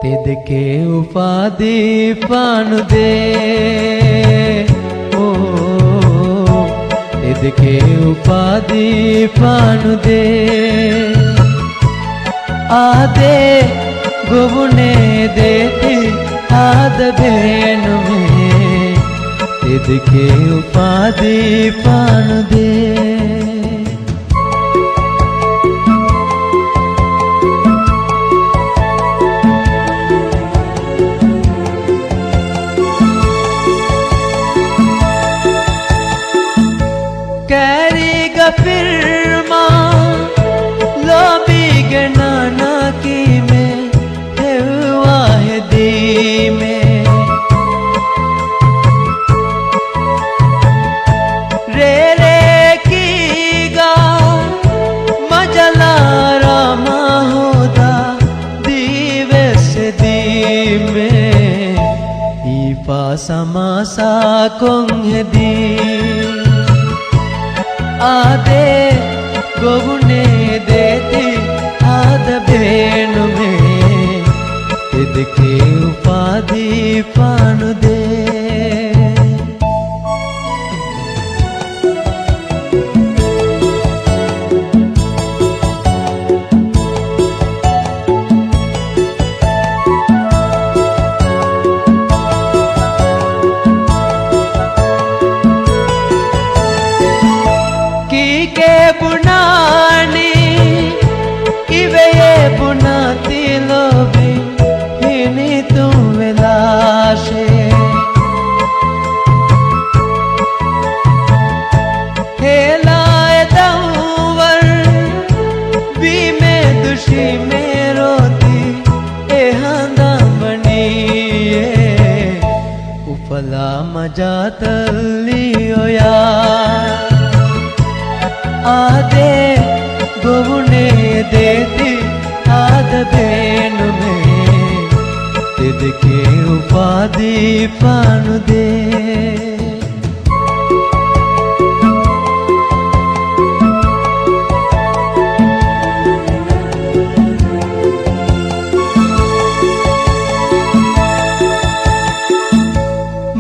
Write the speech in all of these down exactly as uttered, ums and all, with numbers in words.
އެދެކޭ އުފާދީ ފާނުދޭ. އޯ، އެދެކޭ އުފާދީ ފާނުދޭ. އާދޭ، ގޮވުނޭ ދޭތި ހާދަ ބޭނުމޭ. އެދެކޭ އުފާދީ ފާނުދޭ. ކައިރީގަ ފިރުމާ، ލޯބީގެ ނާނާ ކީމޭ، ހެއްވާ ހެދީމޭ. ރޭރޭކީގަ މަޖަލާ ރާމާ ހޯދާ، ދީވެސް ހެދީމޭ. ހީފާ ސަމާސާ ކޮން ހެދީ؟ އާދޭ، ގޮވުނޭ ދޭތި ހާދަ ބޭނުމޭ. އެދެކޭ އުފާދީ ފާނުދޭ. ކީކޭ ބުނާނީ؟ އިވެޔޭ ބުނާތީ ލޯބި ހިނިތުން ވެލާށޭ. ހޭލާ އެ ދައުވަރު ވީމޭ ދުށީމޭ ރޯތި އެހާ ދާންވަނީއޭ. އުފަލާ މަޖާ ތައްލީ އޮޔާ. އާދޭ، ގޮވުނޭ ދޭތި ހާދަ ބޭނުމޭ. އެދެކޭ އުފާދީ ފާނުދޭ.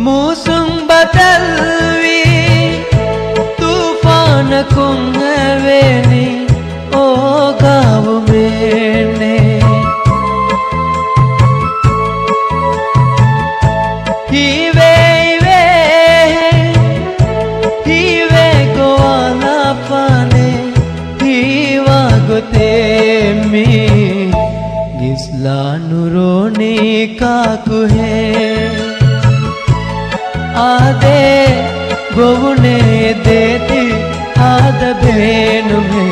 މޫސުން ބަދަލުވީ، ތޫފާނަކުން އެވޭނީ އޯގާވުމޭނެ. ހީވޭ އިވޭ، ހީވޭ ގޮވާލާފާނެ، ހީވާ ގޮތެއް މީ ގިސްލާ ނުރޯނީ ކާކުހޭ؟ އާދޭ، ގޮވުނޭ ދޭތި ހާދަ ބޭނުމޭ.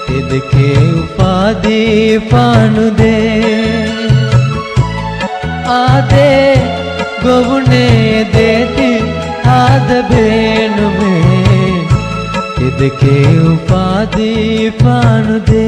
އެދެކޭ އުފާދީ ފާނުދޭ. އާދޭ، ގޮވުނޭ ދޭތި ހާދަ ބޭނުމޭ. އެދެކޭ އުފާދީ ފާނުދޭ.